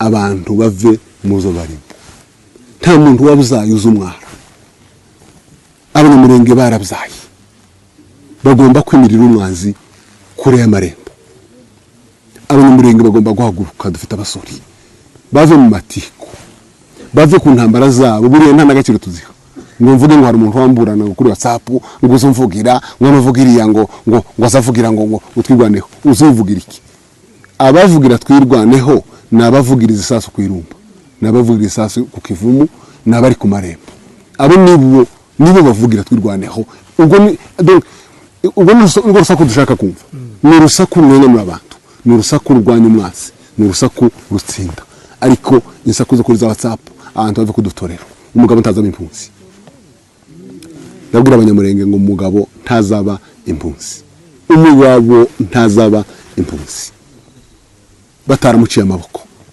Abantu bave mu zo barimo. Nta muntu wabyaye uzi umwara. Abanyamurenge barabyaye, bagomba kwimirira umwanzi kure y'amarembo. Abanyamurenge bagomba guhaguruka. Dufite abasore, bave mu matiku, bave ku ntambara zabo. Buriya nta n'agaciro tuziha ngo mvuge ngo hari umuntu wamburana ngo kuri WhatsApp ngo uzumvugira, ngo nuvuga iriya ngo azavugira ngo twirwaneho. Uzuvugira iki? Abavugira Twirwaneho ni abavugiriza isasu ku Irumba, ni abavugira isasu ku Kivumu, ni abari ku marembo. Abo nibo bavugira Twirwaneho. Ubwo ni donc, ubwo ni urwo rusaku dushaka kumva, ni urusaku rurenganura abantu, ni urusaku rurwanya umwansi, ni urusaku rutsinda. Ariko insaku zo kuri za WhatsApp, abantu bave kudutorera. Umugabo ntazaba impunzi. Ndabwira Abanyamurenge ngo umugabo ntazaba impunzi, umugabo ntazaba impunzi bataramuciye amaboko.